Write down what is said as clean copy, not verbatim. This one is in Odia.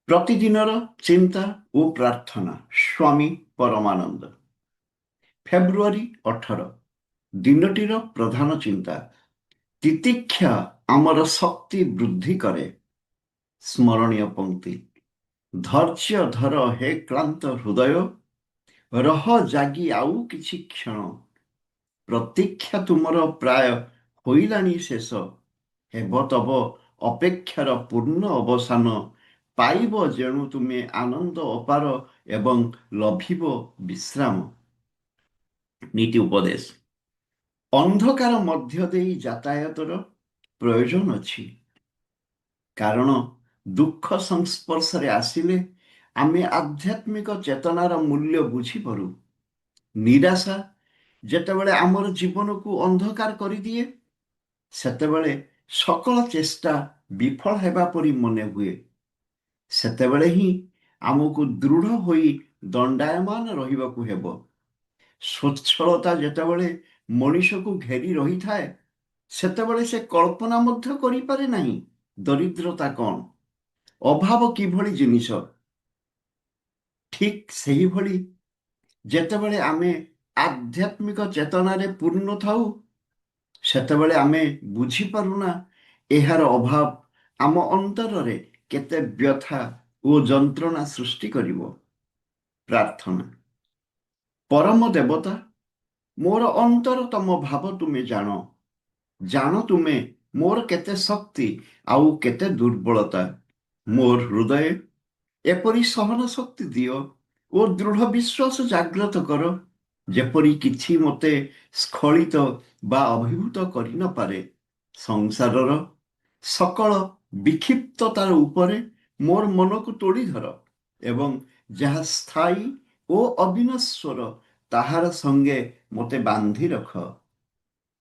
ପ୍ରତିଦିନର ଚିନ୍ତା ଓ ପ୍ରାର୍ଥନା, ସ୍ୱାମୀ ପରମାନନ୍ଦ। ଫେବୃଆରୀ 18। ଦିନଟିର ପ୍ରଧାନ ଚିନ୍ତା: ତିତିକ୍ଷା ଆମର ଶକ୍ତି ବୃଦ୍ଧି କରେ। ସ୍ମରଣୀୟ ପଙ୍କ୍ତି: ଧୈର୍ଯ୍ୟ ଧର ହେ କ୍ଳାନ୍ତ ହୃଦୟ, ରହ ଜାଗି ଆଉ କିଛି କ୍ଷଣ। ପ୍ରତୀକ୍ଷା ତୁମର ପ୍ରାୟ ହୋଇଲାଣି ଶେଷ, ହେବ ତବ ଅପେକ୍ଷାର ପୂର୍ଣ୍ଣ ଅବସାନ। ପାଇବ ଯେଣୁ ତୁମେ ଆନନ୍ଦ ଅପାର ଏବଂ ଲଭିବ ବିଶ୍ରାମ। ନୀତି ଉପଦେଶ: ଅନ୍ଧକାର ମଧ୍ୟ ଦେଇ ଯାତାୟାତର ପ୍ରୟୋଜନ ଅଛି, କାରଣ ଦୁଃଖ ସଂସ୍ପର୍ଶରେ ଆସିଲେ ଆମେ ଆଧ୍ୟାତ୍ମିକ ଚେତନାର ମୂଲ୍ୟ ବୁଝିପାରୁ। ନିରାଶା ଯେତେବେଳେ ଆମର ଜୀବନକୁ ଅନ୍ଧକାର କରିଦିଏ, ସେତେବେଳେ ସକଳ ଚେଷ୍ଟା ବିଫଳ ହେବା ପରି ମନେ ହୁଏ। ସେତେବେଳେ ହିଁ ଆମକୁ ଦୃଢ଼ ହୋଇ ଦଣ୍ଡାୟମାନ ରହିବାକୁ ହେବ। ସ୍ୱଚ୍ଛଳତା ଯେତେବେଳେ ମଣିଷକୁ ଘେରି ରହିଥାଏ, ସେତେବେଳେ ସେ କଳ୍ପନା ମଧ୍ୟ କରିପାରେ ନାହିଁ ଦରିଦ୍ରତା କ'ଣ, ଅଭାବ କିଭଳି ଜିନିଷ। ଠିକ୍ ସେହିଭଳି ଯେତେବେଳେ ଆମେ ଆଧ୍ୟାତ୍ମିକ ଚେତନାରେ ପୂର୍ଣ୍ଣ ଥାଉ, ସେତେବେଳେ ଆମେ ବୁଝିପାରୁନା ଏହାର ଅଭାବ ଆମ ଅନ୍ତରରେ କେତେ ବ୍ୟଥା ଓ ଯନ୍ତ୍ରଣା ସୃଷ୍ଟି କରିବ। ପ୍ରାର୍ଥନା: ପରମ ଦେବତା, ମୋର ଅନ୍ତରତମ ଭାବ ତୁମେ ଜାଣ। ଜାଣ ତୁମେ ମୋର କେତେ ଶକ୍ତି ଆଉ କେତେ ଦୁର୍ବଳତା। ମୋର ହୃଦୟ ଏପରି ସହନ ଶକ୍ତି ଦିଅ ଓ ଦୃଢ଼ ବିଶ୍ୱାସ ଜାଗ୍ରତ କର, ଯେପରି କିଛି ମୋତେ ସ୍ଖଳିତ ବା ଅଭିଭୂତ କରିନପାରେ। ସଂସାରର ସକଳ ବିକ୍ଷିପ୍ତତାର ଉପରେ ମୋର ମନକୁ ତୋଳି ଧର ଏବଂ ଯାହା ସ୍ଥାୟୀ ଓ ଅବିନଶ୍ୱର, ତାହାର ସଙ୍ଗେ ମୋତେ ବାନ୍ଧି ରଖ।